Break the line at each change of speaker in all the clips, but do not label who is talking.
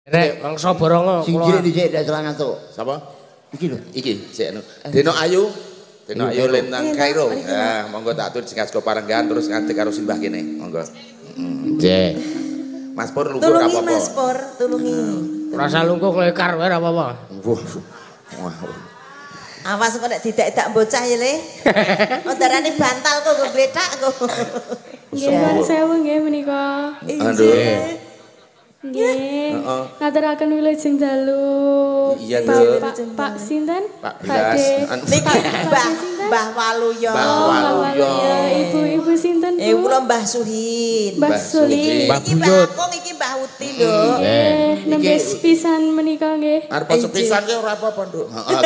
Rek mangsa borongo
sing cilik dhisik ndak salah ngantuk.
Sapa?
Iki lho.
Iki sik anu. Deno Ayu. Deno Ayu Lintang Kairo. Nah, monggo tak atur sing saka parenggahan terus ngadeg karo simbah kene. Monggo.
Nggih.
Mas Pur lungguh ora apa-apa.
Tulungi Mas Pur, tulungi.
Rasa lungguh klekar wae ora apa-apa.
Wah.
Awas kok nek didak-dak bocah ya le. Oh darane bantal kok nggo gletak kok.
Nggih, nuwun sewu nggih menika.
Aduh.
Nggih. Ngaturaken wilujeng dalu.
Iya, Nduk.
Pak sinten?
Pak Bilas.
Niki Mbah Waluyo.
Mbah Waluyo.
Ibu-ibu sinten, Bu?
Kula Mbah Suhin.
Mbah Suhin.
Mbah
Iki Mbah
Buyut.
Akung, iki Mbah Uti, Nduk.
Nggih, nembe sepisan menika nggih.
Arep sepisan ki ora apa-apa, Nduk. Heeh.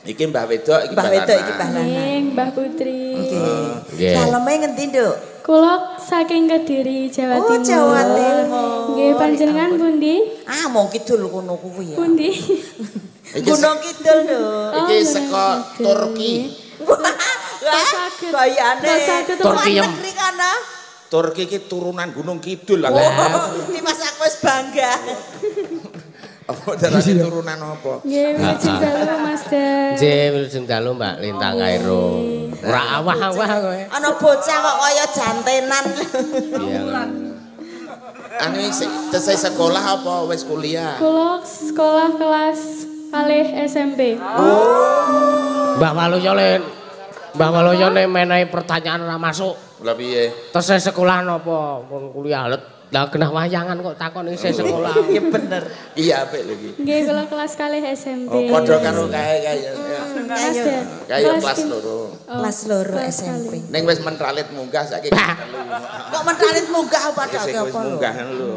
Iki Mbah Wedok, iki
Mbah Wedok, iki Mbah Lanang.
Nggih, Mbah Putri.
Nggih.
Daleme ngendi, Nduk?
Kula saking Kediri, Jawa
Oh,
Timur.
Jawa Timur.
Nggih, panjenengan pundi?
Ah, mong kidul kono kuwi ya.
Pundi?
Gunung Kidul, Nduk.
Iki saka Turki.
Wah,
saged.
gayane.
Kok saged
Turki
Luar
yang-
negeri kana.
Turki iki turunan Gunung Kidul lah.
Oh, ini Mas aku wis bangga.
Apa darane turunan apa?
Nggih, wilujeng dalu Mas Dan.
Nggih, wilujeng dalu Mbak Lintang Kairo. Ora awah-awah kowe.
Ana bocah kok kaya jantenan.
Iya.
Anu tesih sekolah apa wis kuliah?
Kula sekolah kelas kalih SMP.
Mbah Waluyo le Mbah Waluyo le menehi pertanyaan ora masuk.
Lah piye?
Tesih sekolah napa? Wong kuliah let. Lah genah wayangan kok takon isih sekolah.
Ya bener.
Iya apik lho iki.
Nggih, kula kelas kalih SMP.
Oh, padha karo kae kae.
Mas Dan.
Kae kelas loro.
Oh,
Kelas loro
kelas
SMP.
Ning wis mentralit munggah saiki kelas telu.
Kok mentalit munggah padha
Wis
apa
wis
lho?
munggah lho.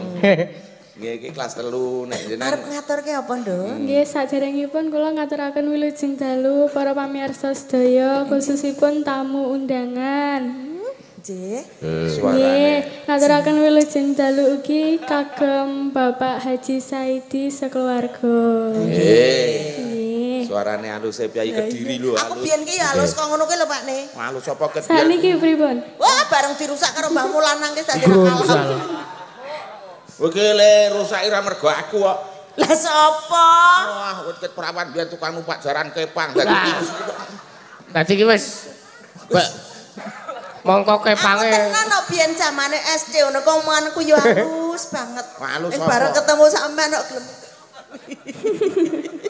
Nggih iki kelas telu nek jenengan.
Arep ngaturke apa, Nduk?
Nggih, saderengipun kula ngaturaken wilujeng dalu para pamirsa sedaya, khususipun tamu undangan.
Nggih.
Suarane.
Nggih, ngaturaken wilujeng dalu ugi kagem Bapak Haji Saidi sekeluarga.
Nggih.
Nggih.
Suarane aluse piyayi Kediri lho
Aku
alus.
biyen ki ya halus kok ngono ki lho, Pak Ne.
Alus apa kebiyen?
Sakniki pripun?
Wah, bareng dirusak karo mbahmu lanang ki dadi ra kalem.
Kowe ki le rusaki ra mergo aku kok.
Lah sapa?
Wah, wit ket perawan biyen tukang numpak jaran kepang dadi
Dadi ki wis mongko
Aku
kepange.
tenan kok biyen zamane SD ngono kok omonganku yo halus banget.
Halus
Wis
apa?
bareng ketemu sampean kok gelem.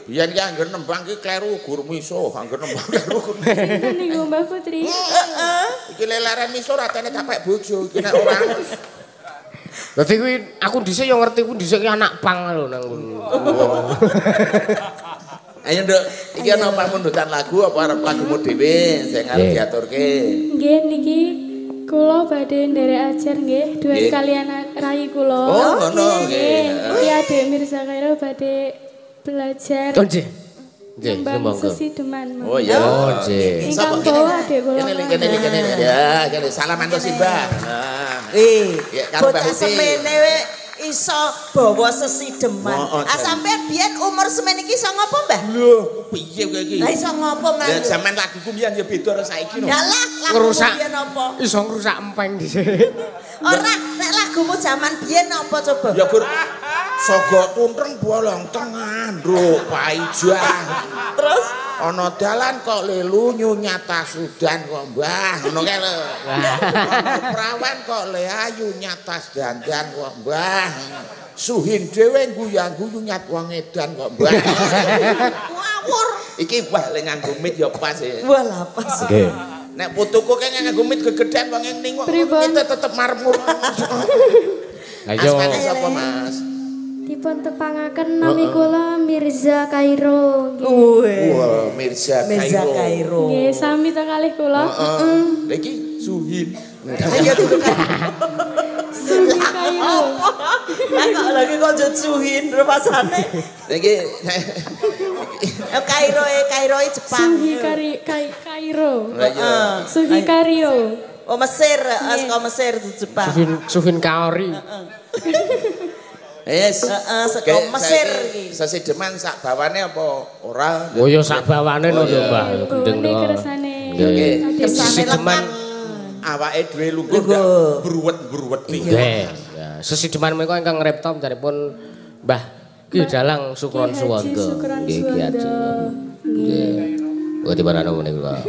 Biyen ki angger nembang ki kleru gur miso, angger nembang kleru gur.
Sinten niku Mbah Putri?
Iki leleren miso ratene capek bojo iki nek ora.
Dadi kuwi aku dhisik yo ngerti kuwi dhisik ki anak pang lho nang ngono.
Ayo Nduk, iki ana pamundutan lagu apa arep lagumu dhewe sing arep diaturke?
Nggih niki kula badhe nderek ajar nggih duet
Nggih.
kalian rai kula.
Oh, ngono nggih.
Nggih, Adek Mirza Kairo badhe belajar
Oh nggih. Nggih,
nembang
monggo.
sesideman.
Oh iya.
Oh nggih.
Ingkang bawa adek kula.
Kene kene kene. Ya, kene salaman to Simbah. Nah.
Eh,
Ya, karo Mbah
bocah
Uti.
semene we iso bawa sesideman.
Oh, oh,
Ah sampean biyen umur semene iki iso ngopo, Mbah?
Lho, piye kowe iki?
Lah iso ngopo,
Lah
Mas?
jaman laguku mbiyen ya beda karo saiki no.
Ya lah, lagumu
Ngerusak.
biyen apa?
Iso ngrusak empeng dhisik.
Ora, nek lagumu jaman biyen apa coba?
Ya gur sogo tuntreng bolong tengah nduk paijah.
Terus
Ana dalan kok lelu nyata sudan kok Mbah, ngono kae lho. Ana prawan kok le ayu nyata dandan kok Mbah. Suhin dhewe guyang-guyu nyat wong edan kok Mbah.
ngawur.
Iki wah le nganggo mit ya pas e.
Wah, lah pas.
Nggih.
Nek putuku kae nganggo mit gegedean wong ning kok
Pripun?
mite tetep marep ngono.
Ayo.
Asmane sapa Mas?
Dipun tepangaken nami kula Mirza Kairo. Nggih.
Weh.
Wah, Mirza
Mirza
Kairo.
Kairo.
Nggih, sami to kalih kula.
Heeh. Lha iki Suhin.
Ayo duduk.
Sugi Kairo.
Lah kok lagi kok njut suhin rupasane.
Iki
Eh, Kairo e Kairo e Jepang.
Sugi Kari Kai, Kairo.
Lah iya.
Sugi Kario.
Oh Mesir, saka Mesir di Jepang.
Suhin Suhin Kaori.
Wis.
Heeh, saka Mesir iki.
Sesideman sak bawane apa ora?
Oh ya sak bawane no lho Mbah, gendeng
Bawane
no.
kersane.
Nggih.
Adik
Kersane
Sesideman.
lengkap.
Awake dhewe lungguh
Lungguh.
bruwet-bruwet iki.
Nggih. Ya, Sesideman menika ingkang ngripta pun Mbah Ki Dalang Sukron Suwondo. Nggih Ki Haji. Nggih. Kok dibarano menika.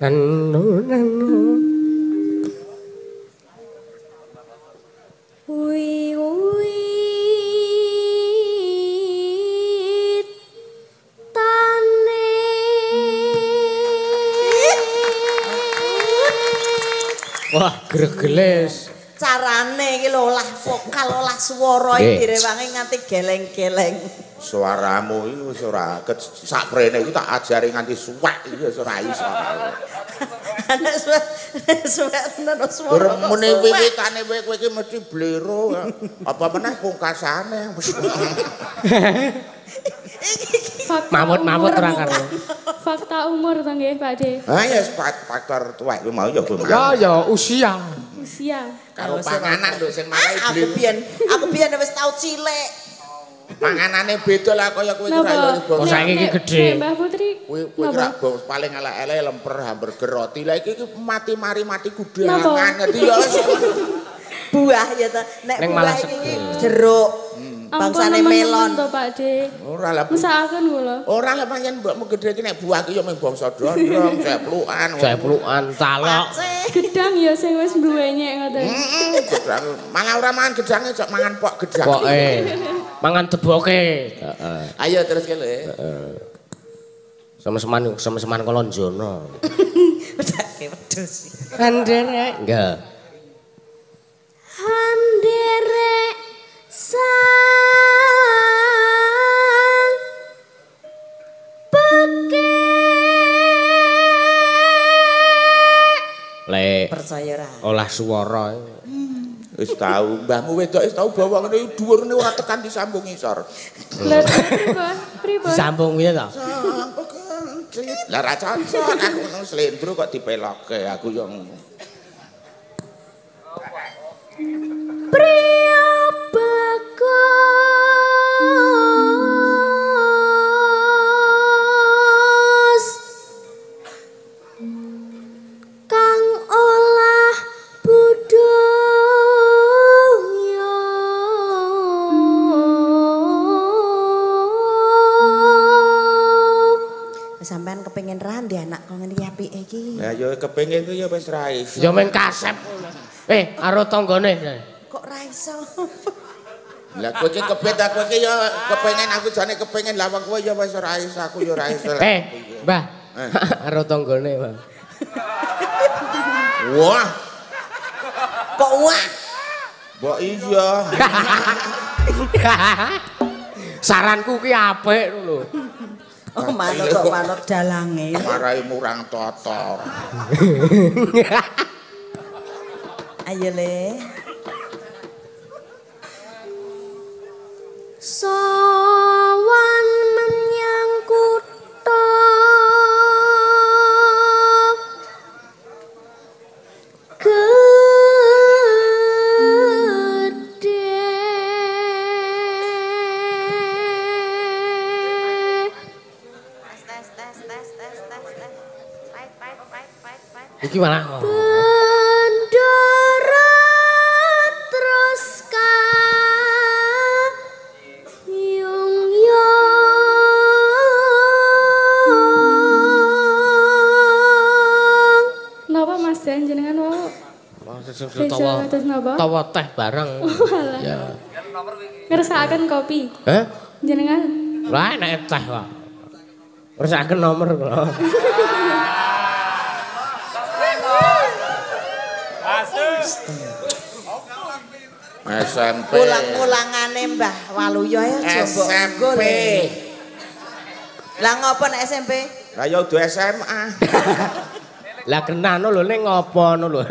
Nanu nanu.
Wi wi tane.
Wah, gregeles.
Carane iki lho olah vokal, olah swara iki direwangi nganti geleng-geleng.
Suaramu iki wis ora saprene iki tak ajari nganti suwek iki wis ora iso.
Anak suwek suwek tenan swara.
Muni wiwitane kowe iki mesti blero. Apa meneh pungkasane.
Mamut-mamut ora karo.
Fakta umur to nggih, Pak De.
Ha ya faktor tuwek kuwi mau ya Bu.
Ya ya usia.
Usia.
Karo panganan lho sing marai
blero. Aku biyen wis tau cilik.
Panganane beda lah kaya kowe iki ora ya.
Kok saiki iki gedhe.
Mbah Putri.
Kowe kowe ora paling elek-elek lemper hamburger roti. Lah iki mati mari mati gudangan. Dadi ya
buah ya to. Nek buah iki jeruk. Bangsane melon
to Pak De.
Ora lah.
Mesakaken kula.
Ora lah pancen mbokmu gedhe iki nek buah ki ya mung bangsa dondong, ceplukan.
Ceplukan talok.
Gedang ya sing wis mbuwenyek ngoten.
Heeh, gedang. Malah ora mangan gedange cok mangan pok gedang.
Poke. Mangan deboke. Heeh.
Ayo terus ke lho.
Heeh. Semeseman semeseman kolonjono.
Wedake wedhus.
Handerek. Enggak.
Handerek sang peke.
Le
percaya ra.
Olah swara.
Wis tau mbahmu wedok wis tau bawa ngene dhuwurne ora tekan disambung ngisor.
Lha pripun? Pripun?
Disambung piye to?
Lah ra cocok aku nang slendro kok dipeloke aku yo ngono.
Priya bagus kang olah budaya.
Sampean kepengin ra ndek anak kok ngene iki apike iki.
Lah ya kepengin ku ya wis ra iso.
Ya men kasep. Karo tanggane.
Kok ra iso?
Lah kowe iki kebet aku iki ya kepengin aku jane kepengin lah wong kowe ya wis ora iso aku ya ora iso.
Mbah. Karo tanggane, Mbah.
Wah.
Kok wah?
Mbok iya.
Saranku ki apik lho.
Oh, manut kok manut dalange.
Marai murang totor.
Ayo le.
Sowan menyang kutha gedhe.
Tes tes tes tes tes tes. Pait pait pait pait pait.
Iki malah
Bendara terus kayung yung.
Napa Mas Dan jenengan wau?
Tawa tawa teh bareng. Ya.
Ngersakaken kopi.
Hah?
Jenengan?
Lah enak teh kok. Ngersakaken nomor kula.
SMP.
Ulang-ulangane Mbah Waluyo ya aja mbok
SMP.
Lah ngopo nek SMP?
Lah ya udah SMA.
Lah kena no lho ning ngopo no lho.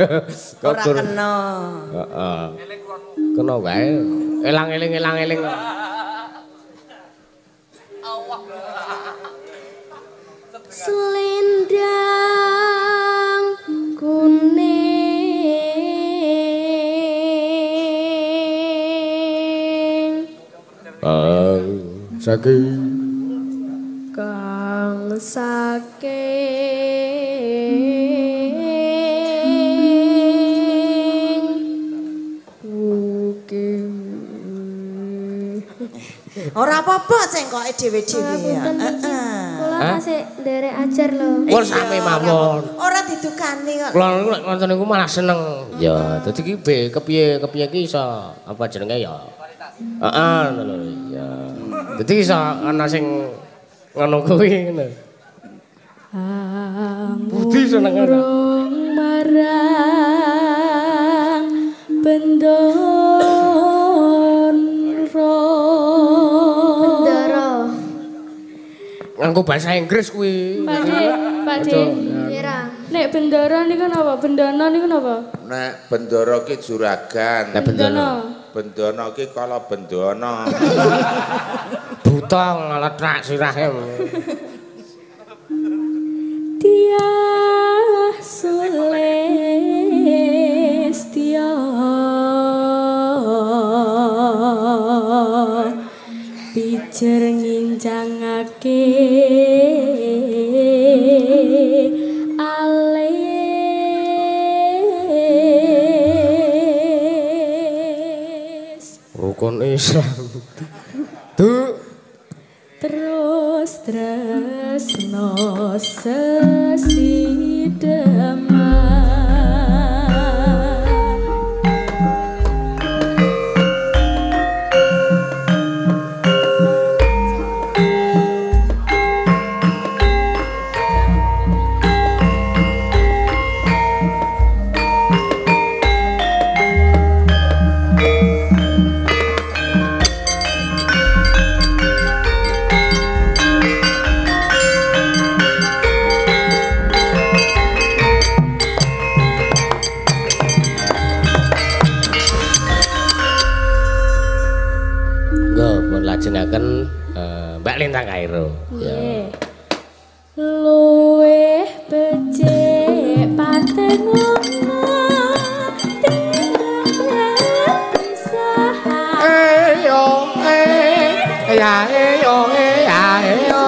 Ora kena.
Heeh. Kena wae. Elang-eling elang-eling.
Selendang kuning
saking
kang saking
Ora apa-apa cengkoke dhewe-dhewe ya.
Heeh. Kula tasih nderek ajar lho.
Pun sami mawon.
Ora didukani kok.
Kula niku nek nonton niku malah seneng. Ya, dadi iki kepiye-kepiye iki iso apa jenenge ya. Heeh, ngono lho. Ya. Dadi iso ana sing ngono kuwi ngono. Budi seneng ora.
Marang bendoro.
Bendoro.
Nganggo bahasa Inggris kuwi.
Pak De, Pak De. Nek bendoro niku napa? Bendono niku napa?
Nek bendoro ki juragan.
Nek bendono.
Bendono ki kala bendono.
Buta ngeletrak sirahe.
Tiah Sulistya pijer ngincangake alis
rukun Islam. Duh.
Terus tresno sesideman.
Lajengaken Mbak Lintang Kairo.
Nggih. Luwih becik paten ngono timbang pisahan.
Eyo eh ya eyo eh ya eyo.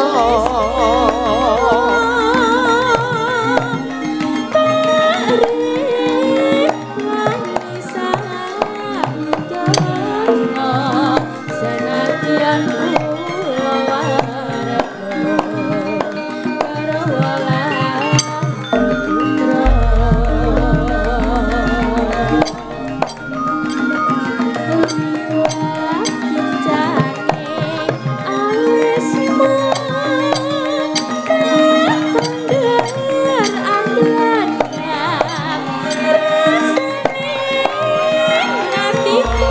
Rasane atiku.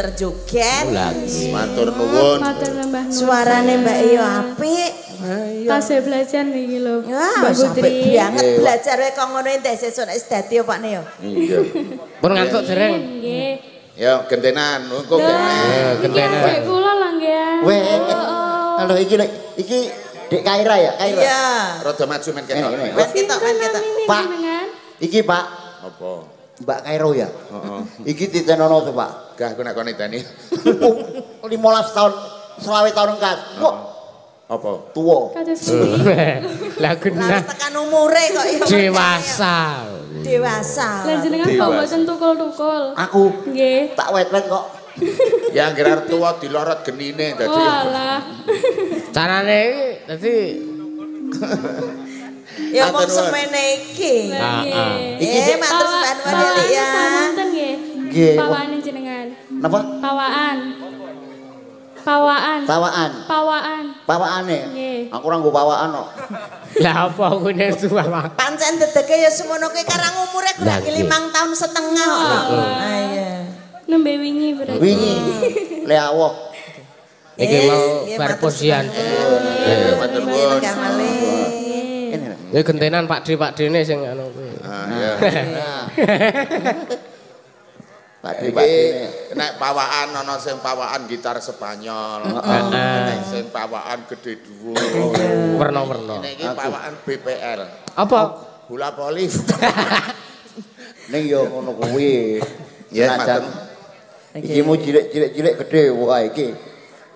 pinter joget.
Matur nuwun.
Matur nembah nuwun.
Suarane Mbak yo apik.
Tasih belajar niki lho.
Mbak Putri. Banget belajar wae kok ngono entek sesuk nek wis dadi opane yo.
Iya.
Pun ngantuk dereng.
Nggih.
Ya gentenan, engko
gentenan. Gentenan. Iki kula lho nggih.
Weh. Halo iki iki Dek Kaira ya, Kaira.
Iya.
Rada maju men ketok.
Men ketok, men ketok.
Pak. Iki Pak.
Apa?
Mbak Kairo ya?
Heeh.
Iki titenono to, Pak.
Gah aku nek kon niteni.
15 tahun, 25 tahun kas. Wah.
Apa?
Tuwa.
Lah genah.
Lah tekan umure kok ya.
Dewasa.
Dewasa.
Lah jenengan kok mboten tukul-tukul.
Aku.
Nggih.
Tak wet-wet kok.
Ya anggere tuwa dilorot genine dadi.
Walah.
Carane iki dadi
ya mung semene iki.
Heeh.
Iki matur suwun ya.
Samonten nggih.
Nggih.
Pawaan jenengan.
Napa?
Pawaan. Pawaan.
Pawaan.
Pawaan.
Pawaane.
Nggih.
Aku ora nggo pawaan kok.
Lah apa kuwi suwa?
Pancen dedege ya semono kuwi karang umure kurang 5 tahun setengah kok. Ah iya.
Nembe wingi berarti.
Wingi. Le awoh.
Iki mau bar posian.
Matur nuwun.
Ya gentenan Pak D, Pak D ne sing anu kuwi.
Ah iya.
Pak D, Pak D.
Nek pawaan ana sing pawaan gitar Spanyol. Nek sing pawaan gede dhuwur.
Werna-werna.
Nek iki pawaan BPL.
Apa?
Bola voli.
Ning yo ngono kuwi.
Ya matur.
Iki mu cilik-cilik gede wah iki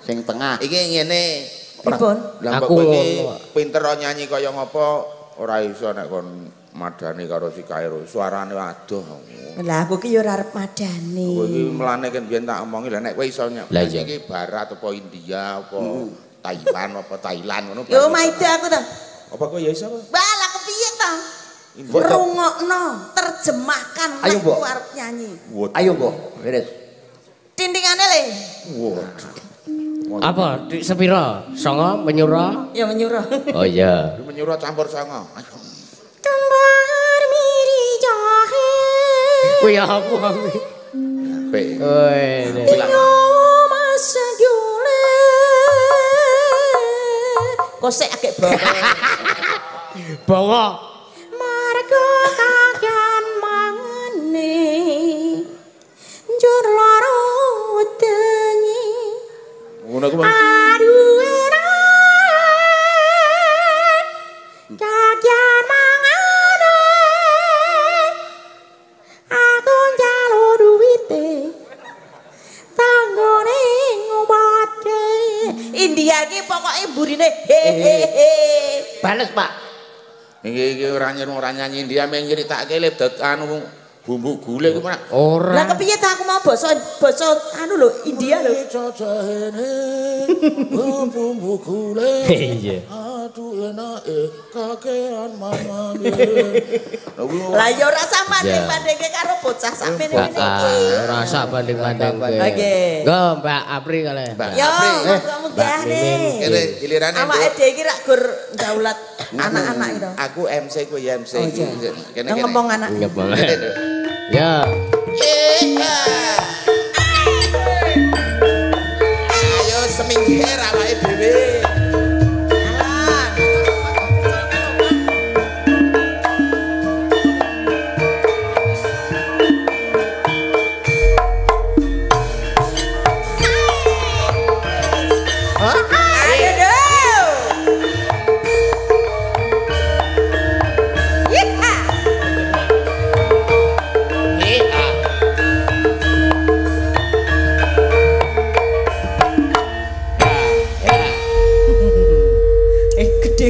sing tengah.
Iki ngene.
Pripun?
Lah
Aku
iki pinter nyanyi kaya ngopo ora iso nek kon madani karo si Kairo. Suarane adoh.
Lah aku ki ya ora arep madani.
Kowe iki mlane ken biyen tak omongi lah nek kowe iso nyanyi iki barat apa India apa Taiwan apa Thailand ngono.
Yo maida aku to.
Apa kowe ya iso?
Wah lah kepiye to? Rungokno, terjemahkan nek aku arep nyanyi.
Ayo mbok, beres.
Tintingane le.
Waduh.
Apa? Di sepiro? Songo menyura?
Ya menyura.
Oh iya.
Menyura campur songo.
Kembar miri jahe.
Kuwi apa kuwi?
Apik.
Kowe.
Yo mas jule. Kosek akeh bawa.
Bawa.
Marga kakean mangene. Njur lara wedengi.
Ngono kuwi.
Aduh enak. Kakean mangane. Aku njaluk duwite. Tanggone ngobatke. India iki pokoke burine he he he.
Bales, Pak.
Iki iki ora nyanyi India mung nyritake lep anu bumbu gule ku ora.
Ora.
Lah kepiye ta aku mau basa basa anu lho India lho.
Bumbu gule.
Iya.
Aduh enake kakean mamane.
Lah ya ora usah banding-bandingke karo bocah sakmene iki.
Ora usah banding-bandingke.
Oke.
Nggo Mbak Apri kalih.
Yo, muga-muga ne.
Kene gilirane.
Awake dhewe iki rak gur ndaulat anak-anak itu.
Aku MC kowe ya MC. Kene kene.
Ngomong anak.
Ya.
Ayo semingkir awake dhewe.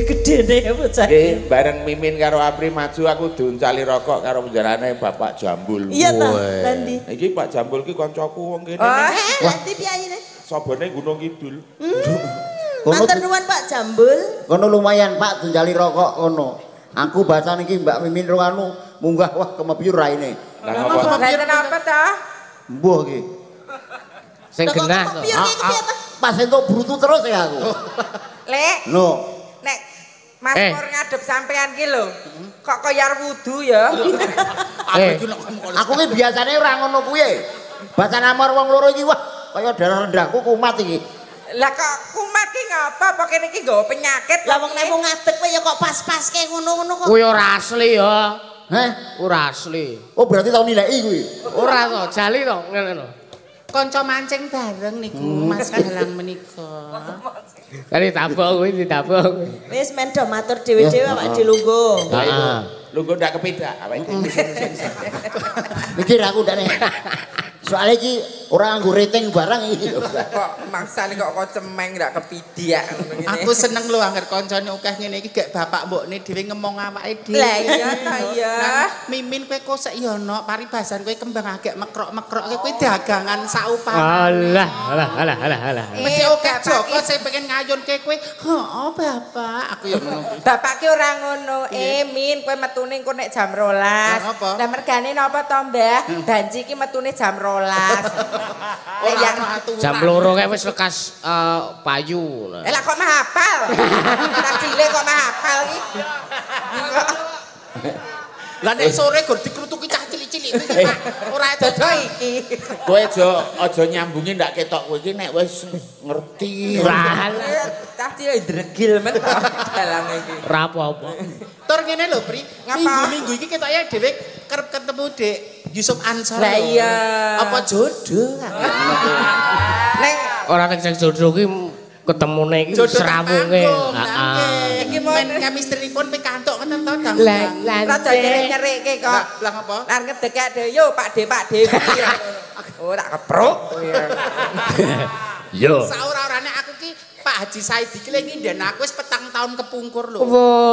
Gede-gede
bocah. Bareng Mimin karo Apri maju aku diuncali rokok karo penjarane Bapak Jambul.
Iya ta, lha ndi?
Iki Pak Jambul ki kancaku wong kene.
Oh, lha ndi piyayine?
Sobone Gunung Kidul.
Matur nuwun Pak Jambul.
Kono lumayan Pak diuncali rokok kono. Aku bahasane iki Mbak Mimin ro anu munggah wah kemepyur raine.
Lah ngapa?
Lah kenapa ta?
Mbuh iki.
Sing genah to.
Pas entuk brutu terus ya aku.
Lek.
No.
Nek Mas Pur ngadep sampean ki lho. Kok kaya wudu ya?
Aku ki biasane ora ngono kuwi. Bacan amor wong loro iki wah kaya darah rendahku kumat iki.
Lah kok kumat ki ngapa? Apa kene iki nggawa penyakit?
Lah wong nek mung ngadeg kowe ya kok pas-paske ngono-ngono kok.
Kuwi ora asli ya.
Heh,
ora asli.
Oh berarti tau nilai kuwi.
Ora to, jali to ngene lho.
Kanca mancing bareng niku Mas Galang menika.
Kali tabok kuwi ditabok.
Wis men do matur dhewe-dhewe awake dhewe lungguh.
Heeh.
Lungguh ndak kepedak awake dhewe.
Mikir aku ndakne. Soale iki ora nganggo rating barang iki.
Kok maksane kok kok cemeng ndak kepidiak ngono ngene.
Aku seneng lho angger kancane akeh ngene iki gek bapak mbokne dhewe ngemong awake dhewe.
Lah iya ta iya.
Mimin kowe kosek ya ono paribasan kowe kembang agek mekrok-mekrok kowe dagangan saupamane.
Alah alah alah alah alah.
Mesti akeh Joko sing pengen ngayunke kowe. Heeh bapak, aku ya ngono.
Bapak ki ora ngono. Min kowe metune engko nek jam 12. Lah mergane napa to Mbah? Banci ki metune jam 12.
Ora
jam 2 kae wis lekas payu.
Lah kok mah hafal. Tak cilik kok mah hafal iki.
Lah nek sore gur dikrutuki cah cilik-cilik iki Pak. Ora
dodo iki.
Kowe aja nyambungi ndak ketok kowe iki nek wis ngerti.
Ora.
Cah cilik dregil men to dalang iki.
Ora apa-apa.
Tur ngene lho Pri, minggu-minggu iki ketoke dhewe kerep ketemu Dek Yusuf Ansor.
Lah iya.
Apa jodoh?
Neng
ora nek sing jodoh ki ketemune iki srawunge.
Heeh. Iki men chemistry-pun pikantuk ngoten to, Dang.
Lah
rada nyerek-nyerekke kok.
Lah ngapa?
Lah ngedekek dhewe yo Pak De Pak De. Oh tak kepruk.
Yo.
Saora-orane aku ki Pak Haji Said iki lek nginden aku wis 4 tahun kepungkur lho.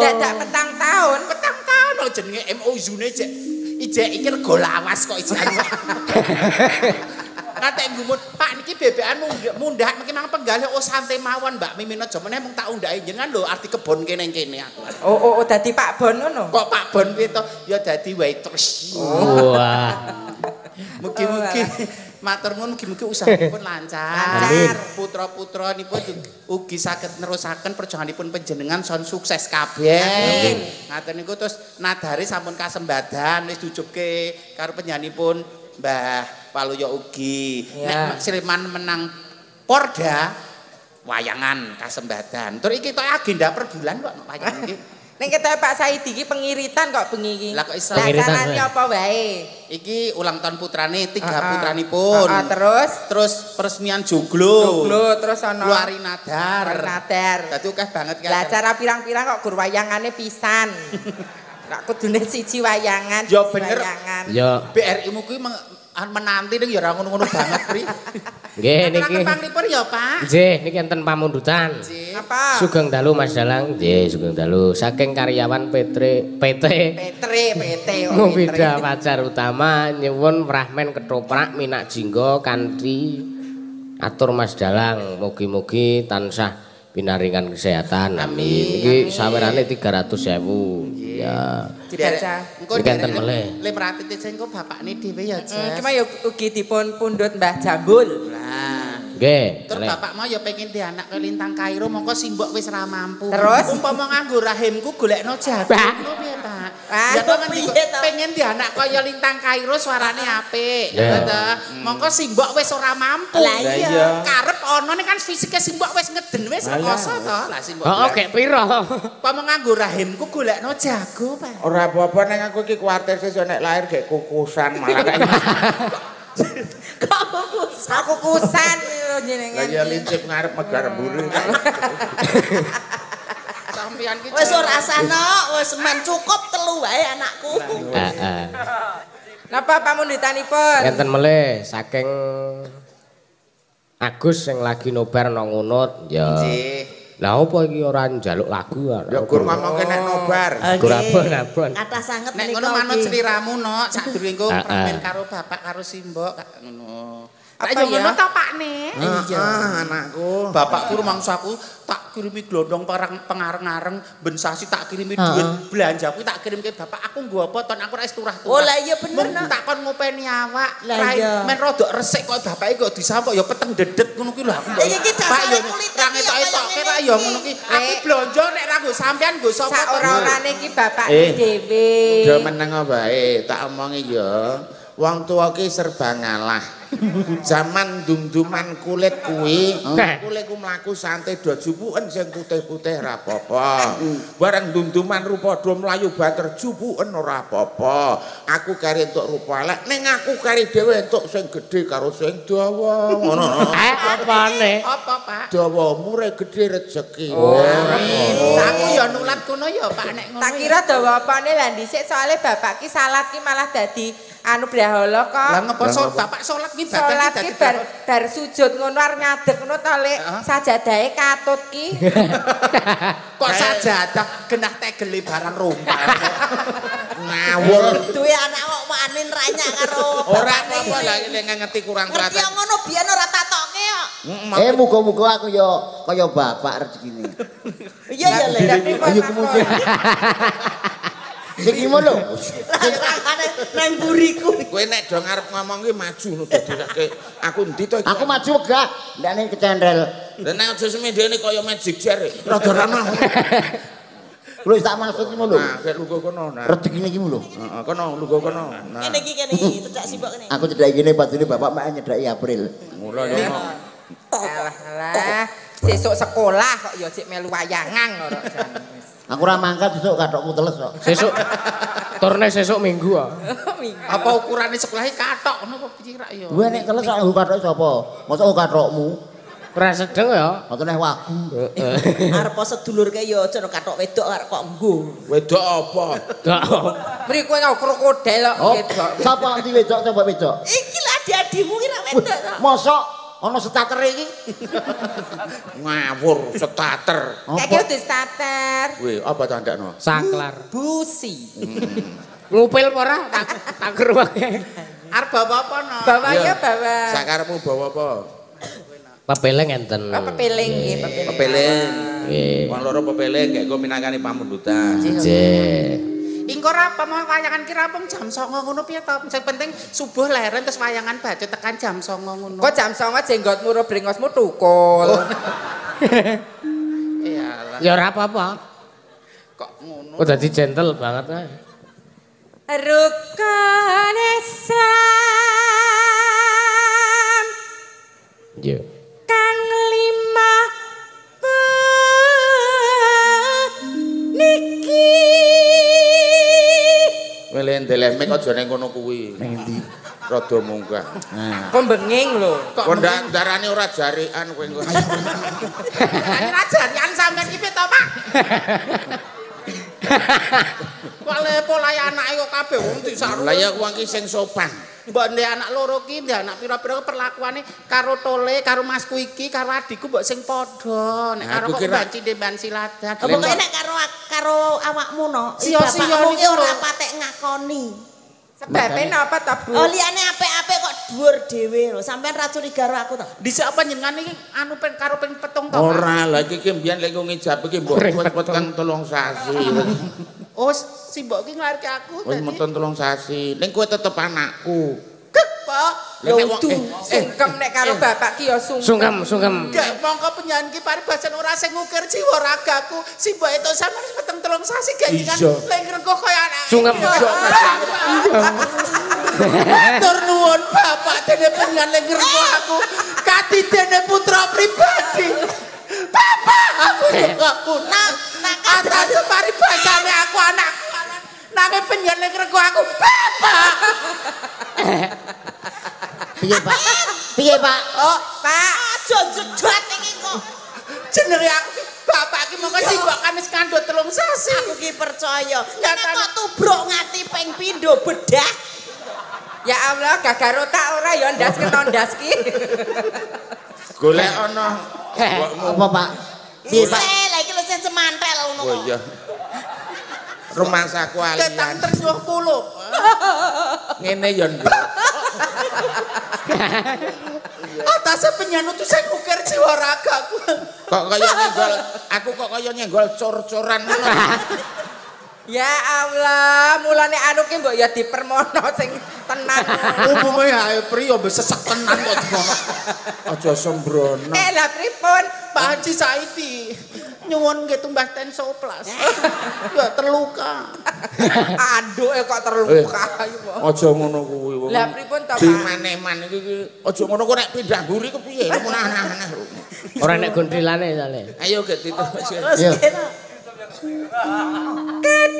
Dadak 4 tahun,
4 tahun lho jenenge MOU-ne jek ijek iki rego lawas kok ijek. Ngatek nggumun, Pak niki bebekan mundhak mengki mang penggalih oh santai mawon Mbak Mimin aja meneh mung tak undhake jenengan lho arti kebon kene kene aku.
Oh oh dadi Pak Bon ngono.
Kok Pak Bon piye to? Ya dadi waitress.
Wah.
Mugi-mugi matur nuwun mugi-mugi usahanipun lancar. Putra-putra nipun ugi saged nerusaken perjuanganipun panjenengan son sukses kabeh. Amin. Ngaten niku terus nadare sampun kasembadan wis dijupke karo panjenenganipun Mbah Waluyo ugi. Nek Sleman menang Porda wayangan kasembadan. Tur iki tok agenda per bulan kok wayang iki.
Ning ketoke Pak Saidi iki pengiritan kok bengi iki.
Lah kok iso?
Pengiritan apa wae?
Iki ulang tahun putrane, 3 putranipun.
Terus
peresmian joglo.
Joglo terus ana
Luari Nadar.
Nadar.
Dadi akeh banget ki.
Lah acara pirang-pirang kok gur wayangane pisan. Lah kudune siji wayangan,
ya bener.
Ya
BRI-mu kuwi menanti ning ya ora ngono-ngono banget, Pri.
Nggih niki.
Panglipur ya, Pak.
Nggih, niki enten pamundutan.
Apa?
Sugeng dalu Mas Dalang. Nggih, sugeng dalu. Saking karyawan PT PT PT Mufida Fajar Utama nyuwun Rahmen ketoprak minak jingga kanthi atur Mas Dalang. Mugi-mugi tansah pinaringan kesehatan. Amin. Iki sawerane 300.000. Ya.
Dibaca.
Engko
enten melih.
Le pratite sing engko bapakne dhewe ya, Jas.
Cuma ya ugi dipun pundhut Mbah Jambul.
Lah.
Nggih.
Terus bapak mau ya pengen di anak ke Lintang Kairo mongko simbok wis ra mampu.
Terus
umpama nganggo rahimku golekno jago ngono piye, Pak? Ya to pengen di anak kaya Lintang Kairo suarane apik, ya to. Mongko simbok wis ora mampu.
Lah iya.
Karep ana nek kan fisike simbok wis ngeden wis rekoso to. Lah simbok.
Heeh, gek piro?
Umpama nganggo rahimku golekno jago, Pak.
Ora apa-apa nek aku iki kuwatir sesuk nek lahir gek kukusan malah kayak
Kok kukusan?
Aku kukusan lho jenengan.
Lah ya lincip ngarep megar mburi.
Sampeyan ki
wis ora asano, wis men cukup 3 wae anakku.
Heeh.
Napa pamundutanipun?
Enten melih saking Agus sing lagi nobar nang Ngunut. Ya.
Nggih.
Lah opo iki ora njaluk lagu?
Ya gur ngomongke nek nobar.
Gur abon-abon.
Kathah sanget
nek ngono manut sliramu nok, sadurunge engko pramen karo bapak karo simbok ngono. Lah ya ngono to Pakne?
Iya, anakku.
Bapakku rumangsaku tak kirimi glondong pengareng-areng ben sasi tak kirimi duit belanjaku tak kirimke bapak aku nggo apa ton aku ora wis turah-turah.
Oh lah iya bener
no. Tak kon ngopeni awak.
Lah
men rodok resik kok bapake kok disampok ya peteng dedet ngono kuwi lho aku.
Iki dasare kulite.
Ra ngetok-etokke ra ya ngono ki. Aku blonjo nek ra nggo sampean nggo sapa
to. Sak-ora-orane iki bapake dhewe.
Do meneng wae tak omongi ya. Wong tuwa ki serba ngalah. Zaman dum-duman kulit kuwi, kulit ku mlaku santai do jupuken sing putih-putih ora apa-apa. Bareng dum-duman rupa do mlayu banter jupuken ora apa-apa. Aku kari entuk rupa elek, ning aku kari dhewe entuk sing gedhe karo sing dawa. Ngono.
Apane?
Apa, Pak?
Dawa umure gedhe rejeki.
Oh, aku ya nulat kono ya, Pak, nek ngono.
Tak kira dawa apane lah dhisik soalé bapak ki salat ki malah dadi anu brahala kok.
Lah ngopo bapak salat ki
salat ki bar sujud ngono arep ngadeg ngono to Lek, sajadahe katut ki.
Kok sajadah genah tegele barang rompak.
Ngawur.
Duwe anak kok manin ranyak karo
ora apa lah nek ngerti kurang
teratur. Ngerti ngono biyen ora tatoke kok.
Muga-muga aku ya kaya bapak rezekine.
Iya ya Lek.
Ayo kemudian. Sing iki lho.
Nang mburiku.
Kowe nek do ngarep ngomong ki maju no dadi aku endi to iki?
Aku maju wegah, ndakne kecendrel.
Lah nek aja semendene kaya magic chair. Rada ramah.
Lho tak maksud iki lho.
Nah, kek lungguh kono. Nah.
Rezekine iki lho.
Heeh, kono lungguh kono. Nah.
Kene iki kene iki cedhak simbok kene.
Aku cedhak kene padune bapak mek nyedhaki April.
Mula yo.
Alah alah, sesuk sekolah kok ya cek melu wayangan ora jan.
Aku ora mangkat sesuk kathokku teles kok.
Sesuk turne sesuk minggu kok.
Minggu.
Apa ukurane sekolahe kathok ngono apa piye rak ya?
Kuwi nek teles kok nggo kathoke sapa? Mosok nggo kathokmu?
Ora sedeng ya.
Mosok neh wagu.
Arep sedulur kae ya aja kathok wedok arep kok nggo.
Wedok apa?
Mriku kok krokodil kok wedok.
Sapa ngerti wedok sapa wedok?
Iki lho adi-adimu ki ra wedok kok.
Mosok ana starter iki.
Ngawur starter.
Kayak udah starter.
Wih, apa tandakno?
Saklar.
Busi.
Ngupil apa ora? Tak keruwake.
Arep bawa apa no?
Bawa ya bawa.
Sakarepmu bawa apa?
Pepeleng enten.
Oh, pepeleng nggih, pepeleng.
Pepeleng.
Nggih.
Wong loro pepeleng gek go minangkani pamundutan.
Nggih.
Ingko ora apa mau wayangan ki rampung jam 09.00 ngono piye to? Sing penting subuh leren terus wayangan baca tekan jam 09.00 ngono.
Kok jam 09.00 jenggotmu ro brengosmu tukul.
Iyalah.
Ya ora apa-apa.
Kok ngono.
Kok dadi gentle banget ae.
Rukun Islam.
Iya.
Kang lima niki.
Wele ndeleh mek aja ning kono kuwi.
Ning endi?
Rada munggah.
Nah.
Kok benging lho.
Kok ndarane ora jarikan kowe engko.
Ora jarikan sampean iki piye to, Pak? Kok lepo lae anake kok kabeh wong disaru.
Lah ya wong ki sing sopan.
Mbok ndek anak loro ki, ndek anak pira-pira perlakuane karo tole, karo masku iki, karo adikku mbok sing padha. Nek karo kok banci ndemban siladan.
Pokoke nek karo awakmu no, bapakmu ki ora patek ngakoni.
Sebabe napa to, Bu?
Oh liyane apik-apik kok dhuwur dhewe lho. Sampeyan ra curiga karo aku to.
Dhisik apa jenengan iki anu ping karo ping 7 to?
Ora, lha iki mbiyen lek ngijab iki mbok weteng 3 sasi.
Oh, si mbok ki nglairke aku
dadi. Wis metu 3 sasi. Ning kowe tetep anakku.
Gek, Pak.
Lah nek wong
sungkem nek karo bapak ki ya
sungkem. Sungkem, sungkem.
Gek mongko penyanyi ki paribasan ora sing ngukir jiwa ragaku. Si mbok itu sampeyan wis meteng 3 sasi gek kan lek ngrengkuh kaya anak.
Sungkem.
Matur nuwun bapak dene penyanyi lek ngrengkuh aku. Katidene putra pribadi. Bapak aku yo ngapura. Atas paribasane aku anakku nanging penjeneng ngrengkuh aku bapak.
Piye Pak? Piye Pak?
Oh, Pak,
aja jedot iki kok.
Jenenge aku bapak ki mongko simbok kan wis kandhut 3 sasi.
Aku ki percaya. Nek kok tubruk ngati ping pindho bedah.
Ya Allah, gagar otak ora ya ndas kena ndas ki.
Golek ana
apa Pak?
Piye Pak? Lah iki lho sing semantel ngono kok.
Oh iya. Rumangsaku alian.
Ketang tresno lho.
Ngene ya nduk.
Atase penyanu tuh sing ngukir jiwa ragaku.
Kok kaya nyenggol, aku kok kaya nyenggol cor-coran ngono.
Ya Allah, mulane anu ki mbok ya dipermono sing tenan.
Umume ae pri yo sesek tenan kok ngono.
Aja sembrono.
Lah pripun?
Pak Haji Saidi. Nyuwun nggih tumbas tensoplas. Ya terluka.
Anduke kok terluka.
Aja ngono kuwi wong.
Lah pripun to, Pak?
Dimane-mane iki aja ngono kok nek pindah mburi kepiye? Aneh-aneh.
Ora nek gondrilane sale.
Ayo gek diterus.
Iya.
Ketin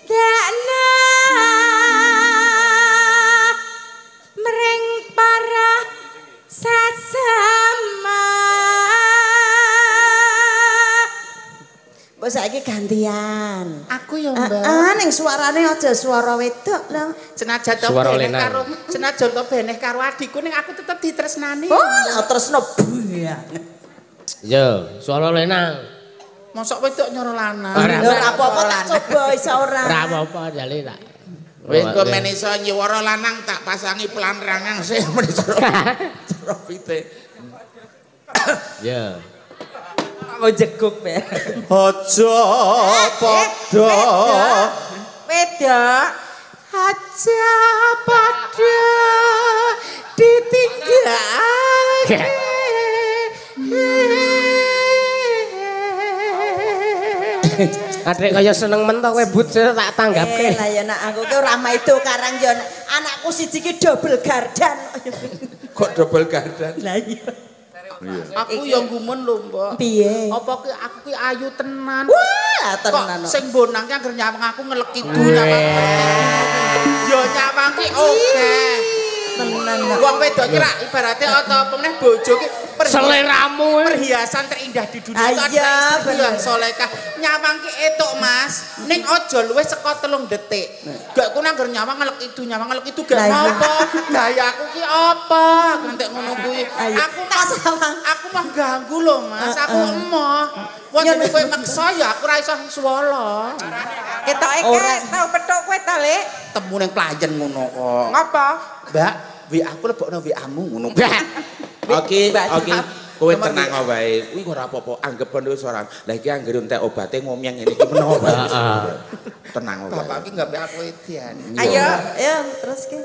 dakna mring para sasama.
Mbok saiki gantian.
Aku ya, Mbak.
Heeh, ning suarane aja suara wedok lho.
Senajan to beneh karo senajan to beneh karo adikku ning aku tetep ditresnani.
Oh, lah tresno banget.
Iya, suara lanang.
Mosok wedok nyoro lanang.
Lho ora apa-apa tak coba iso ora.
Ora apa-apa jale tak.
Wis kok men iso nyuwara lanang tak pasangi pelan-rangang sih men cara pite.
Iya.
Mau jeguk be.
Aja padha.
Wedok.
Aja padha ditinggalke.
Adek kaya seneng men to kowe but tak tanggapke.
Lah ya nak aku ki ora maido karang ya anakku siji ki double gardan.
Kok double gardan?
Lah iya.
Aku ya gumun lho, Mbok.
Piye?
Apa ki aku ki ayu tenan.
Wah, tenan.
Kok sing bonang ki anggere nyawang aku ngelek kidu nyawang. Ya nyawang ki oke.
Tenan.
Wong wedok ki rak ibarate ata apa meneh bojo ki
seleramu
perhiasan terindah di dunia itu adalah istri yang solehah. Nyawang ki etuk, Mas. Ning aja luwih saka 3 detik. Gak ku nangger nyawang ngelek idu, nyawang ngelek idu gak apa. Gayaku ki apa? Ngantek ngono kuwi. Aku aku mah ganggu lho, Mas. Aku emoh. Wong nek kowe maksa ya aku ora iso swala.
Ketoke ke tau petuk kowe ta, Lek?
Temu ning playen ngono kok.
Ngapa?
Mbak, WA aku lebokno WA-mu ngono.
Oke, oke. Kowe tenang wae. Kuwi ora apa-apa, anggepen wis ora. Lah iki anggere entek obate ngomyeng ngene iki menawa wae. Tenang wae.
Bapak iki nggawe aku edian.
Ayo, ayo terus ki.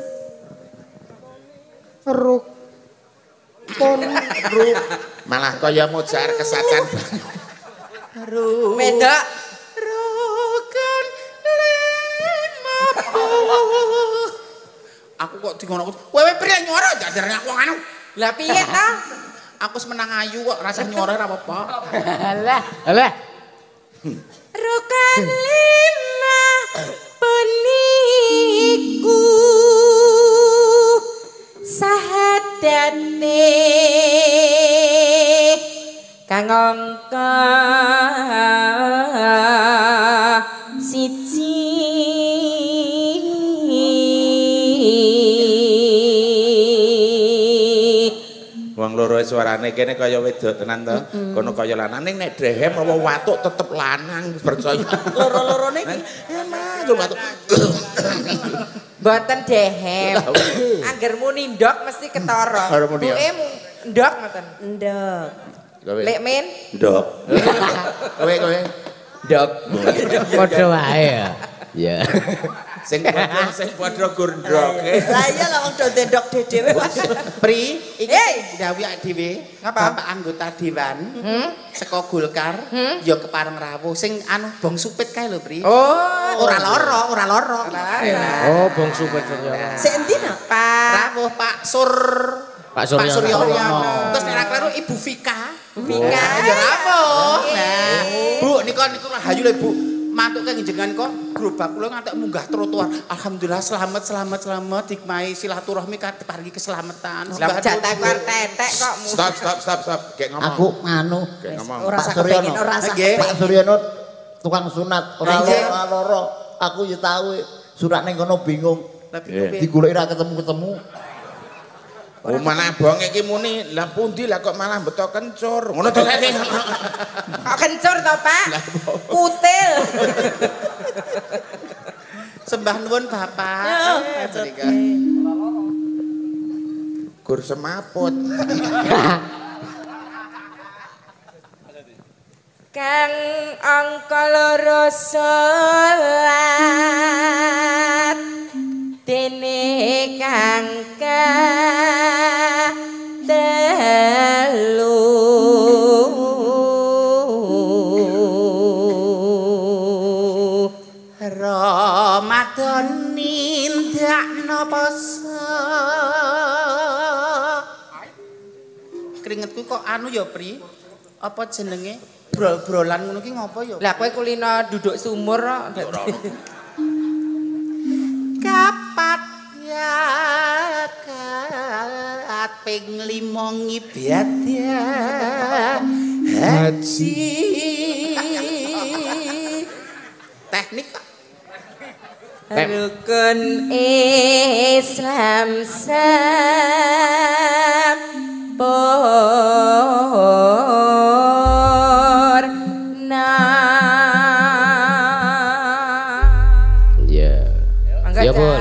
Ruk. Pon ruk.
Malah kaya mojar kesatan.
Ruk.
Wedok.
Rukan 50. Aku kok dingono. Kowe priye nyoro jajarane aku anu.
Lah piye ta?
Aku wis menang ayu kok rasah nyoro ora apa-apa.
Alah, alah.
Rukan 5 peniku sahadate kang angka 1.
Wong loro suarane kene kaya wedok tenan to. Kono kaya lanang ning nek drehem apa watuk tetep lanang percaya.
Loro-lorone iki.
Ya Mas, watuk.
Mboten dehem. Angger muni ndok mesti ketara. Buke ndok ngoten.
Ndok.
Lek min?
Ndok. Kowe kowe.
Ndok. Padha wae ya. Iya.
Sing padha sing padha gur ndoke.
Lah iya lah wong do ndok dhewe.
Pri, iki ndawuhi dhewe, Bapak anggota dewan saka Golkar ya kepareng rawuh sing anu bong supit kae lho, Pri.
Oh,
ora lara, ora lara.
Oh, bong supit Suryo.
Sik endi no?
Pak
Rawuh Pak Sur
Pak Suryono.
Terus nek ra kleru Ibu Vika.
Vika.
Ya rawuh. Nah, Bu nika niku rahayu lho, Bu. Mantuke jenengan kok gerobak kula ngantek munggah trotoar. Alhamdulillah selamat selamat selamat dikmai silaturahmi diparingi keselamatan.
Jatah ku tetek kok.
Stop stop stop stop. Gek ngomong.
Aku nganu.
Ora sak kepengin ora sak.
Pak Suryono tukang sunat ora loro. Aku ya tau surat ning kono bingung. Digoleki ra ketemu-ketemu.
Oh malah bonge iki muni, lah pundi lah kok malah beto kencur. Ngono to kene.
Kok kencur to, Pak? Kutil.
Sembah nuwun Bapak.
Gur semaput.
Kang angka 2 salat dene kang 3.
Ramadan nindakno poso. Keringetku kok anu ya, Pri? Apa jenenge? Brol-brolan ngono ki ngopo ya?
Lah kowe kulino duduk sumur kok.
Kapat yakat ping 5 ngibadah haji. Teknik kok.
Rukun Islam sampurna.
Iya. Ya, Bun.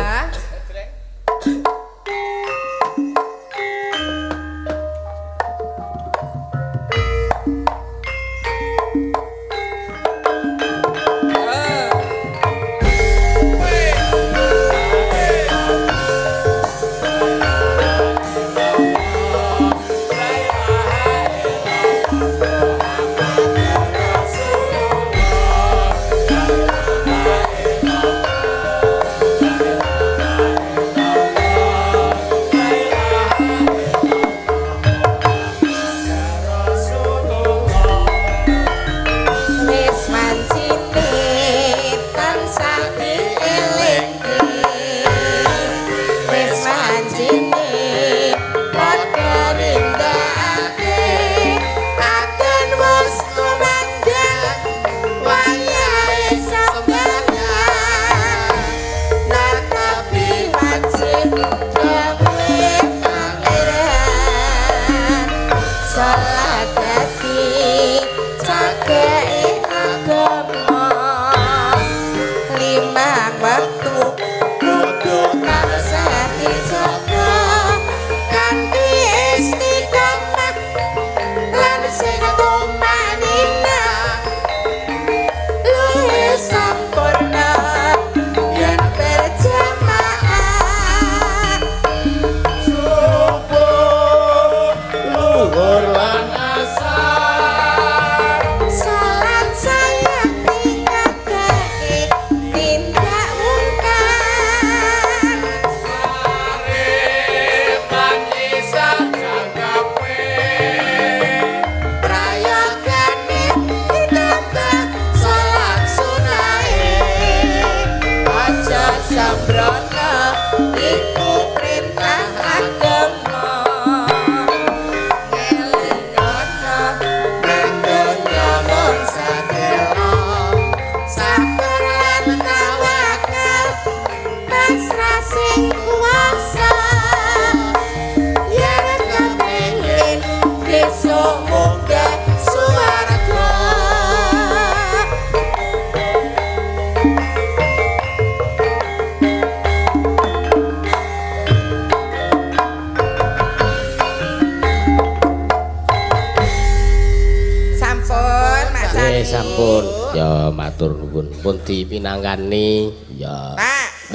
Sampun ya matur nuwun pun dipinangkani ya.
Pak.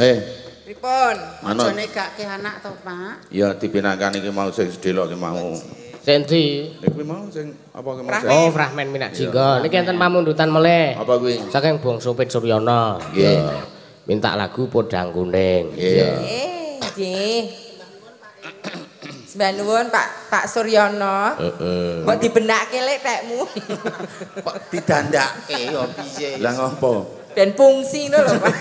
Pripun?
Aja negake anak to, Pak?
Ya dipinangkani ki mau sing sedelok ki mau.
Sing ndi?
Kuwi mau sing apa ki mau?
Oh, fragmen Minak Jingga. Niki enten pamundutan melih.
Apa kuwi?
Saking Bangsa Pit Suryana.
Nggih.
Minta lagu Podang Kuning.
Nggih.
Nggih. Sembah nuwun Pak Suryono.
Heeh.
Mbok dibenake lek tekmu.
Kok didandake ya piye?
Lah ngopo?
Ben fungsi ngono lho, Pak.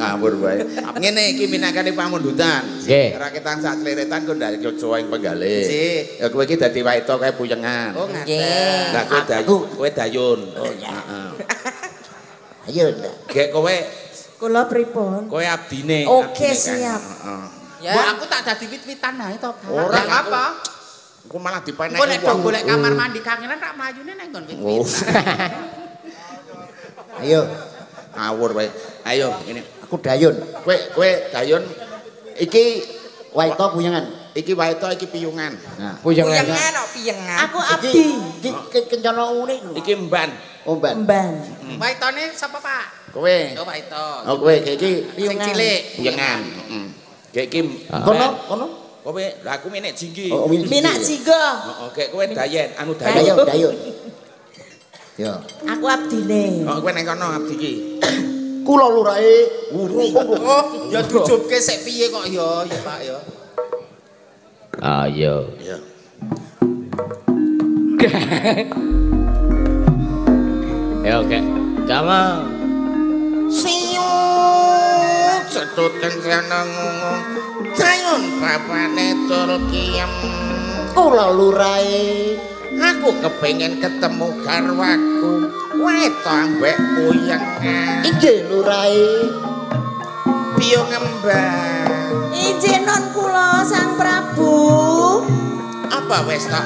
Ngawur wae. Ngene iki minangkane pamundutan.
Nggih.
Raketan sak kleretan kok ndak cocoa ing penggalih.
Nggih.
Ya kowe iki dadi waito kae puyengan.
Oh, ngaten.
Lah kowe dayu, kowe dayun.
Oh ya.
Heeh.
Ayo ndak.
Gek kowe
kula pripun?
Kowe abdine.
Oke, siap.
Heeh.
Mbok aku tak dadi wit-witan ae to, Pak.
Ora
apa.
Aku malah dipeneki.
Engko nek do golek kamar mandi kangenan tak mlayune nang nggon wit-witan.
Ayo.
Ngawur wae. Ayo ngene.
Aku dayun.
Kowe dayun iki
waito puyengan.
Iki waito iki piyungan.
Nah,
puyengan.
Puyengan kok piyengan.
Aku abdi.
Iki kencana unik.
Iki mban.
Oh, mban.
Mban.
Waitone sapa, Pak?
Kowe.
Oh, waito.
Oh, kowe iki
sing cilik.
Puyengan. Heeh. Iki
kono kono.
Kowe lha aku minek jinggi.
Minak jingga.
Heeh, gek kowe dayen anu dayun.
Dayun. Yo.
Aku abdine.
Oh, kowe nang kono abdi iki.
Kula lurahe urung.
Oh, ya dujubke sik piye kok ya, ya Pak ya.
Ayo.
Ya.
Ya oke. Gampang.
Siut cetut kencana ngungung. Dayun bapane tur kiem.
Kula lurahe
aku kepengin ketemu garwaku. Weto ambek puyengan.
Inggih lurahe.
Piye ngembang.
Inggih non kula Sang Prabu.
Apa wis to?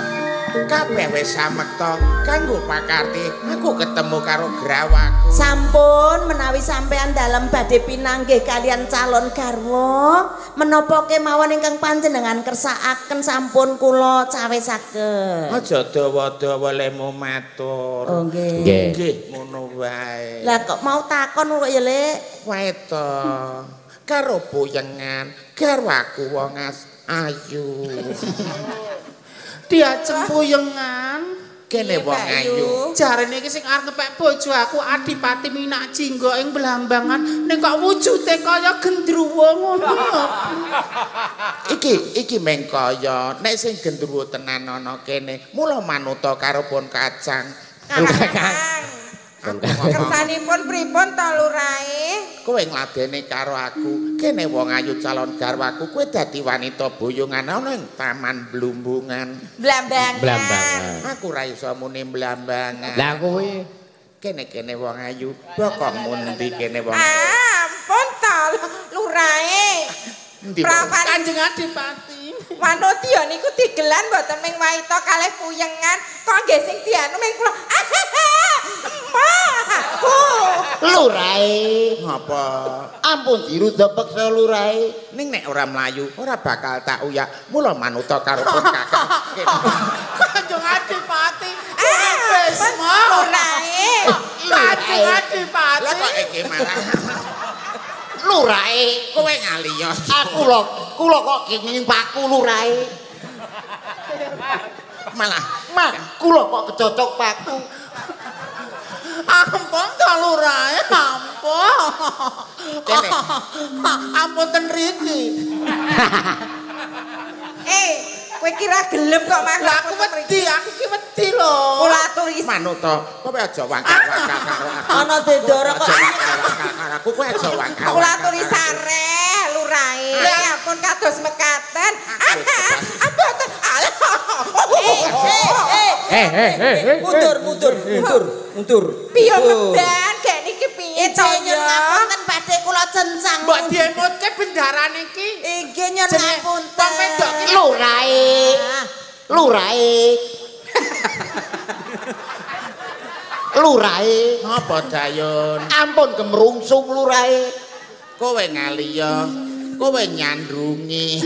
Kabeh wis samekta kanggo pakarti aku ketemu karo grawaku.
Sampun menawi sampean dalem badhe pinanggih kalian calon garwa, menapa kemawon ingkang panjenengan kersakaken sampun kula cawisaken.
Aja dawa-dawa lemu matur.
Oh nggih.
Nggih ngono wae.
Lah kok mau takon kok ya, Lek?
Wae to. Karo puyengan garwaku wong ayu.
Diajeng puyengan
kene wong ayu.
Jarene iki sing arep ngepek bojo aku Adipati Minak Jingga ing Blambangan ning kok wujude kaya gendruwo ngono.
Iki meng kaya nek sing gendruwo tenan ana kene mula manuta karo pon kacang.
Kersanipun pripun to lurahe?
Kowe ngladeni karo aku, kene wong ayu calon garwaku, kowe dadi wanita boyongan ana ing Taman Blumbungan.
Blambangan.
Blambangan.
Aku ora iso muni Blambangan.
Lah kowe
kene-kene wong ayu, bokongmu endi kene wong ayu?
Ampun to lurahe.
Prawan Kanjeng Adipati.
Wanodya niku digelan mboten ming waita kalih puyengan, kok nggih sing dianu ming kula. Emah aku.
Lurahe.
Ngapa?
Ampun diruda peksa lurahe.
Ning nek ora mlayu, ora bakal tak uyak. Mula manuta karo pun kakak.
Kanjeng Adipati. Bisma.
Lurahe.
Kanjeng Adipati.
Lah kok iki malah
lurahe
kowe ngaliya.
Aku lho, kula kok kenging paku lurahe.
Malah
mah kula kok kecocok paku.
Ampun to lurahe, ampun.
Kene.
Ampun ten riki.
Kowe kira gelem kok mah.
Lah aku wedi, aku ki wedi lho.
Kula aturi
manuta, kowe aja wangkal-wangkal karo aku.
Ana dendoro kok.
Aja wangkal-wangkal karo aku, kowe aja wangkal.
Kula aturi sareh lurahe. Ampun kados mekaten. Mboten.
Mundur, mundur, mundur, mundur.
Piye ngeban gek niki piye to
ya? Ngapunten badhe kula cencang.
Mbok diemutke bendarane iki.
Inggih nyun ngapunten.
Wong wedok ki
lurahe. Lurahe. Lurahe.
Ngapa dayun?
Ampun gemrungsung lurahe.
Kowe ngaliya, kowe nyandrungi.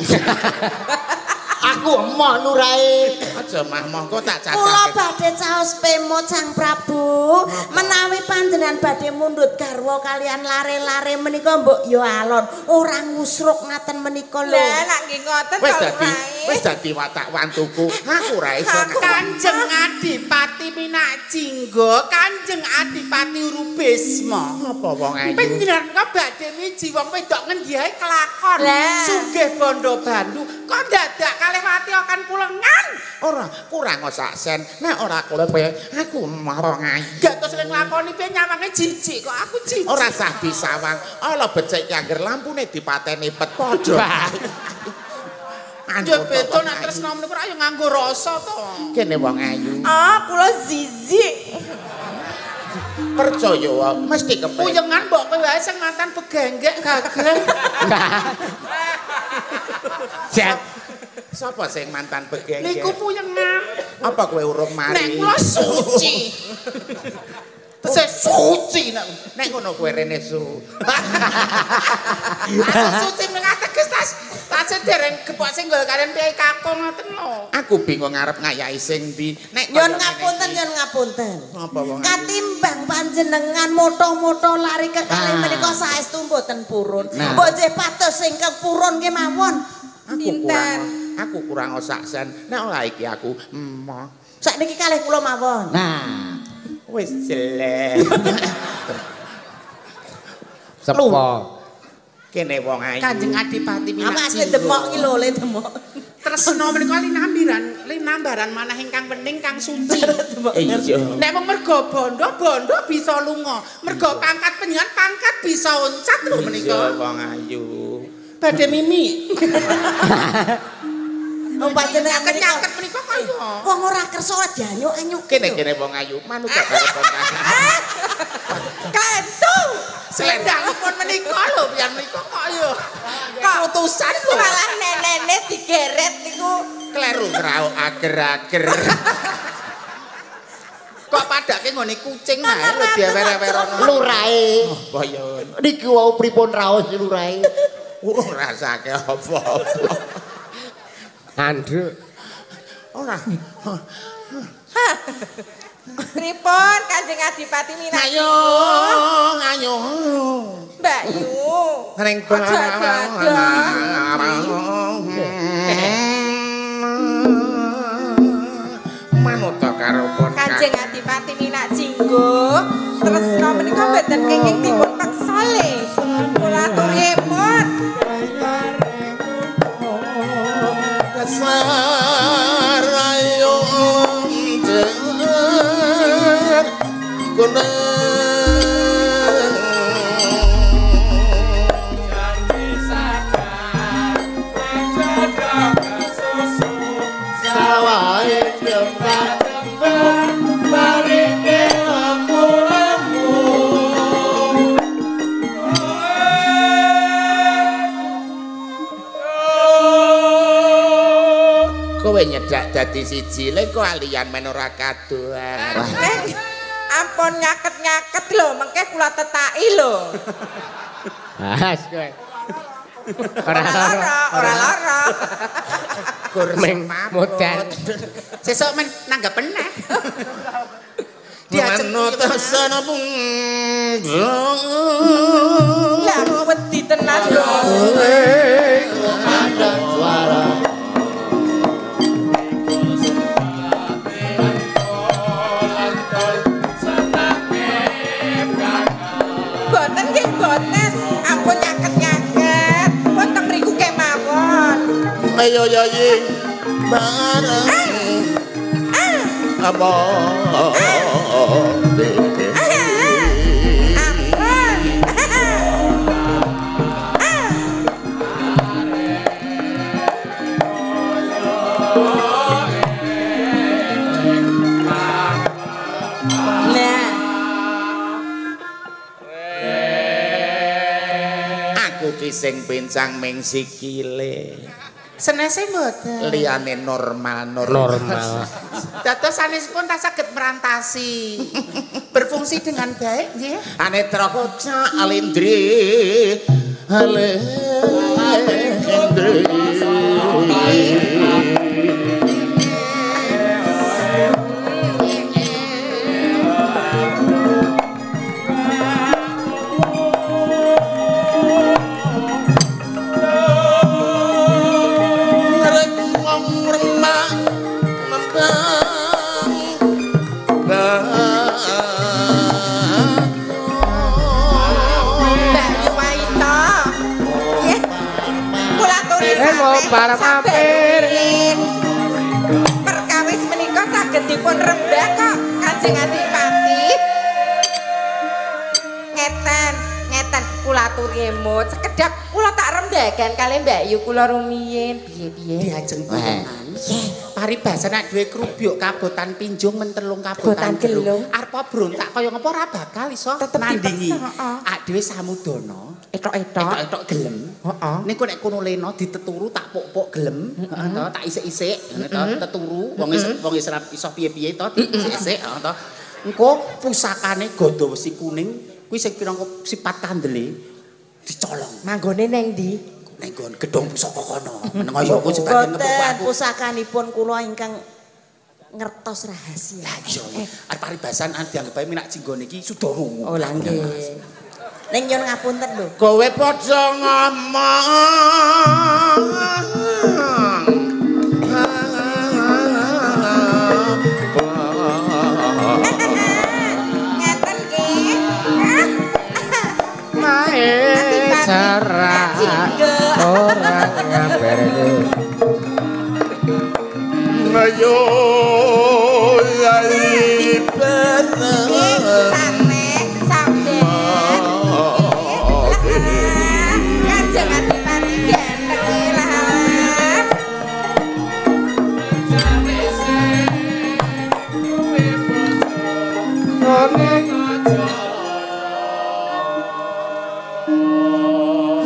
Aku emoh lurahe.
Aja mah-mah kok tak cacah.
Kula badhe caos pemot Sang Prabu. Menawi panjenengan badhe mundhut garwa kalian lare-lare menika mbok ya alon, ora ngusruk ngaten menika lho.
Lah lak nggih ngoten
to lurahe. Wis dadi watak wantuku. Aku ora iso.
Kanjeng Adipati Minak Jingga, Kanjeng Adipati Rubisma.
Apa wong ayu?
Panjenengan kok badhe miji wong wedok ngendi ae kelakon. Sugih bondo bandu kok dadak kalih mati akan pulengan.
Ora kurang sak sen. Nek ora kowe aku wong ayu.
Gak terus sing nglakoni piye nyawange jijik kok aku jijik.
Ora sah disawang. Ala becik angger lampune dipateni pet padha.
Ya beda nek tresno meniku ora ya nganggo rasa to.
Kene wong ayu.
Ah, kula jijik.
Percaya wae mesti kepengin.
Puyengan mbok kowe wae sing mantan begenggek gagah.
Jet.
Sapa sing mantan begenggek?
Niku puyengan.
Apa kowe urung mari?
Nek kula suci. Tesih suci nek
nek ngono kowe rene su.
Aku suci ning ateges tas tasih dereng gepok singgol kalian piyai kakung ngoten lho.
Aku bingung arep ngayahi sing ndi. Nek
nyun ngapunten, nyun ngapunten.
Napa wong
katimbang panjenengan moto-moto lari kekalih menika saestu mboten purun. Mbok nggih pados ingkang purun kemawon.
Aku kurang sak sen. Nek ora iki aku emoh.
Sakniki kalih kula mawon.
Nah,
wis jelek.
Sepo.
Kene wong ayu.
Kanjeng Adipati Minak.
Apa asli demok iki lho, le demok.
Tresna menika linambaran manah ingkang wening kang suci.
Iya.
Nek mung mergo bondo, bondo bisa lunga. Mergo pangkat penjenengan pangkat bisa oncat lho menika.
Iya wong ayu.
Badhe mimi.
Wong panjenengan
nyaket menika kaya
wong ora kersa dianyuk-anyuk.
Kene-kene wong ayu manut karo kontak.
Kentu.
Selendangipun menika lho pian menika kok ya utusan lho.
Malah nenene digeret niku
kleru ngrauk ager-ager.
Kok padake nggone kucing ae lho diewer-ewerono.
Lurahe.
Apa ya?
Niki wau pripun raos lurahe?
Urung rasake apa-apa.
Andruk.
Ora.
Pripun Kanjeng Adipati Minak?
Ayo, ayo.
Mbak Yu.
Ring manut karo pon
Kanjeng Adipati Minak Jinggo. Tresna menika mboten kenging dipun peksa le. Kula atur emut.
Dasar ayo kowe nyedak dadi siji lek kok alian men ora kadohan.
Ampun nyaket-nyaket lho, mengke kula tetaki lho.
Has kowe. Ora lara,
ora lara.
Gur
meng modal.
Sesuk men nanggep meneh.
Diajeng sana pung.
Lah wedi tenan lho.
Ada suara.
Boten nggih boten, ampun nyaket-nyaket. Pun teng mriku kemawon.
Ayo yayi bareng. Apa? Sing pincang ming sikile.
Senese mboten.
Liyane normal.
Dados sanesipun ta saged merantasi. Berfungsi dengan baik nggih.
Anetra kocak alindri. Alindri.
Para mampir
perkawis menika saged dipun rembak kok Kanjeng Adipati. Ngeten, ngeten kula aturi emut sekedap kula tak rembagan kalih Mbak Yu kula rumiyin piye-piye
diajeng punan. Paribasan nek duwe krubyuk kabotan pinjung mentelung kabotan
gelung.
Arpa brontak kaya ngapa ora bakal iso nandingi. Ak dhewe samudana etok-etok gelem. Heeh. Niku nek kono lena diteturu tak puk-puk gelem, heeh to, tak isik-isik, ngono to, teturu wong wong wis iso piye-piye to, diisik-isik, heeh to. Engko pusakane gada wesi kuning kuwi sing pinangka sifat kandele dicolong.
Manggone neng ndi?
Neng nggon gedhong pusaka kono. Meneng ayo aku sebagian nepuk aku.
Pusakanipun kula ingkang ngertos rahasia.
Lah iya, arep paribasan dianggep ae Minak Jinggone iki sudah rungu.
Oh lah nggih.
Ning nyun ngapunten lho.
Kowe padha ngomong.
Ngeten nggih.
Mae. Serak ora ngabarke.
Ayo yai bareng
sane sampean. Kanjeng Adipati ganteng lah.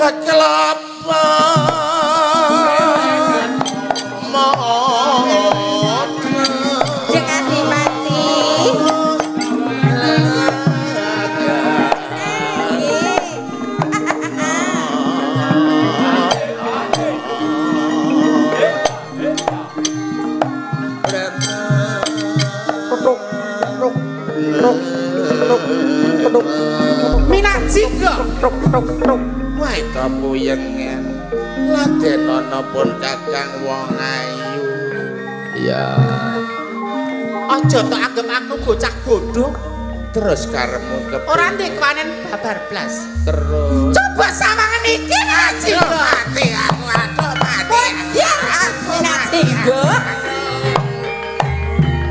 Kelapa
Jeng Adipati.
Minak Jinggo.
Wah, itu puyengen. Laden ana pun kakang wong ayu.
Iya.
Aja tok anggep aku bocah bodoh.
Terus karepmu kepiye?
Ora ndek kewanen babar blas.
Terus.
Coba sawangan iki Minak Jinggo.
Mati aku, aduh mati.
Ya, Minak Jinggo.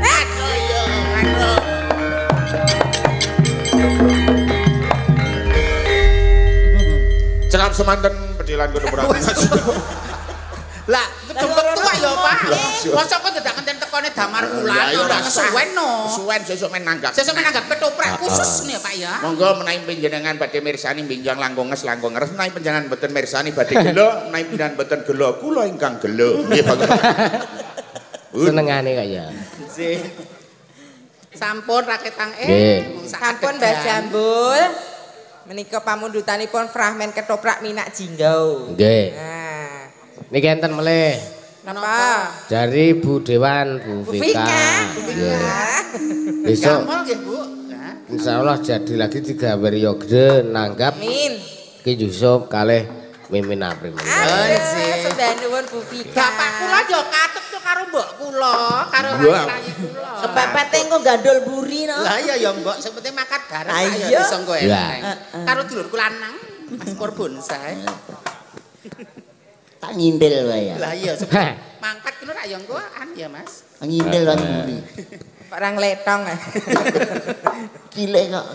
Aduh yo, aduh. Cekap semanten pedilan ketoprak.
Lah, ketumpek tuwa ya, Pak. Mosok kok dadak ngenten tekone damar kula ora kesuwen no.
Kesuwen sesuk men nanggap.
Sesuk men nanggap ketoprak khusus nih Pak ya.
Monggo menawi panjenengan badhe mirsani binjang langkung nges langkung ngeres menawi panjenengan boten mirsani badhe gelo menawi panjenengan boten gelo kula ingkang gelo. Nggih Pak.
Senengane kok ya.
Nggih. Sampun raketang
Sampun Mbah Jambul. Menika pamundutanipun fragmen ketoprak Minak Jinggo.
Nggih.
Nah.
Niki enten melih.
Napa?
Dari Bu Dewan, Bu Vika.
Bu Vika.
Besok
nggih, Bu.
Insyaallah jadi lagi 3 periode nanggap.
Amin.
Ki Yusuf kalih Mimin April.
Sembah nuwun Bu Vika.
Bapak kula yo katut yo karo mbok kula, karo rayi kula.
Kepepete engko gandul buri no.
Lah iya ya mbok, sing penting makan bareng ya iso engko eneng. Karo dulurku lanang, Mas Pur Bonsai.
Tak ngindel wae ya.
Lah iya mangkat ngono rak ya engko an ya Mas.
Ngindel wae buri.
Orang letong.
Cilik kok.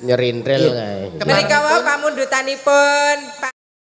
Nyerintil kae.
Menika wau pamundutanipun